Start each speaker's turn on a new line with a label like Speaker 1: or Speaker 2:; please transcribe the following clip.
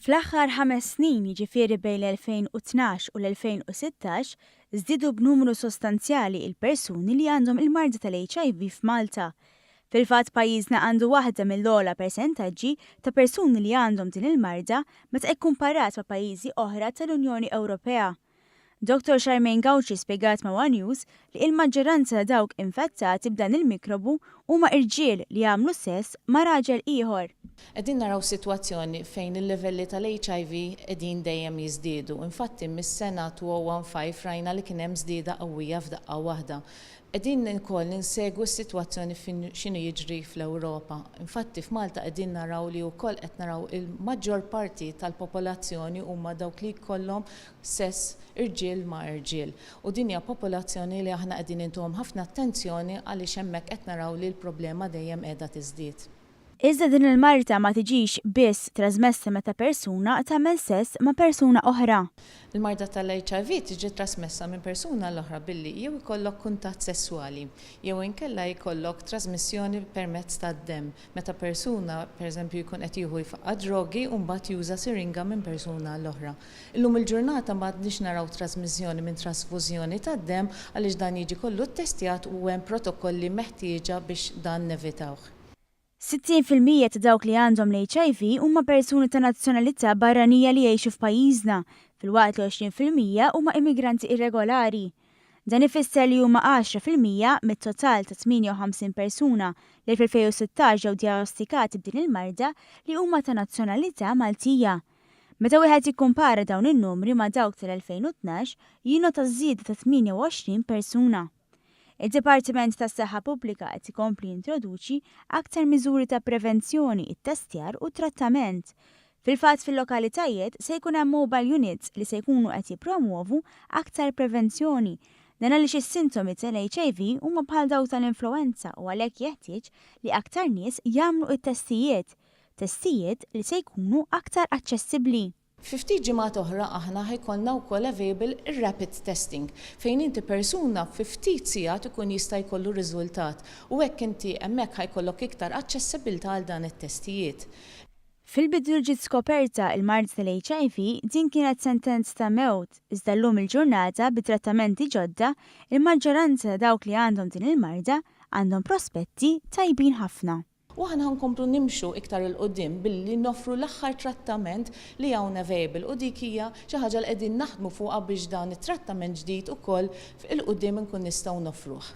Speaker 1: Fl-aħħar ħames snin, jiġifieri bejn l-2012 u l-2016, żdiedu b'numru sostanzjali il-persuni li għandhom il-marda tal-HIV f'Malta. Fil-fatt pajjiżna għandu waħda mill-ogħla persentaġġi ta' persuni li għandhom din il-marda meta ikkumparat ma' pajjiżi oħra tal-Unjoni Ewropea. Dottor Charmaine Gauci spjegat ma' one News li il-maġġoranza ta' dawk infettati b'dan il-mikrobu huma irġiel li jagħmlu sess ma' raġel ieħor.
Speaker 2: Qegħdin naraw sitwazzjoni fejn il-livelli tal-HIV qegħdin dejjem jiżdiedu. Infatti mis-sena 2015 rajna li kien hemm żdieda qawwija f'daqqa waħda. Qegħdin ukoll insegwu s-sitwazzjoni x'inhu jiġri fl-Ewropa. Infatti f'Malta qegħdin naraw li wkoll qed naraw il-maġġor parti tal-popolazzjoni huma dawk li jkollhom sess irġiel ma' irġiel. U din hija popolazzjoni li aħna qegħdin intuhom ħafna attenzjoni għaliex hemmhekk qed naraw li l-problema dejjem qiegħda tiżdied.
Speaker 1: Iżda din il-marda ma tiġix biss trasmessa meta persuna tagħmel sess ma' persuna oħra.
Speaker 2: Il-marda tal-HIV tiġi trasmessa minn persuna għal oħra billi jew ikollok kuntatt sesswali, jew inkella jkollok trasmissjoni permezz tad-demm, meta persuna, pereżempju, jkun qed jieħu jfaqqa' drogi u mbagħad juża siringa minn persuna għal oħra. Illum il-ġurnata m'għadniex naraw trasmissjoni minn trasfużjoni tad-demm għaliex dan jiġi kollu ttestjat u hemm protokolli meħtieġa biex dan nevitawh.
Speaker 1: 60% ta' dawk li għandhom l-HIV huma persuni ta' nazzjonalità barranija li jgħixu f'pajjiżna, filwaqt li 20% huma immigranti irregolari. Dan ifisser li huma 10% mit-total ta' 58 persuna li fl-2016 ġew dijanostikati b'din il-marda li huma ta' nazzjonalità Maltija. Meta wieħed jikkumpara dawn in-numri ma' dawk tal-2012, jinnota żieda ta' 28 persuna. Id-Dipartiment tas-Saħħa Pubblika qed ikompli jintroduċi aktar miżuri ta' prevenzjoni, ittestjar u trattament. Fil-fatt fil-lokalitajiet se jkun hemm mobile units li se jkunu qed jippromwovu aktar prevenzjoni. Dan għaliex is-sintomi tal-HIV huma bħal dawk tal-influwenza u għalhekk jeħtieġ li aktar nies jagħmlu t-testijiet. Testijiet li se jkunu aktar aċċessibbli.
Speaker 2: Fi ftit ġimgħat oħra aħna ħa jkollna wkoll available ir-rapid testing fejn inti persuna fi ftit sigħat ikun jista' jkollu riżultat u hekk inti hemmhekk ħa jkollok iktar aċċessibilità għal dan it-testijiet.
Speaker 1: Fil-bidu li ġiet skoperta il-marda tal-HIV din kienet sentenza ta' mewt iżda llum il-ġurnata bi trattamenti ġodda il-maġġoranza ta' dawk li għandhom din il-marda għandhom prospetti tajbin ħafna.
Speaker 2: U aħna ħa nkomplu nimxu iktar 'il quddiem billi noffru l-aħħar trattament li hawn available u dik hija xi ħaġa li qegħdin naħdmu fuqha biex dan it-trattament ġdid ukoll 'il quddiem inkun nistgħu noffruh.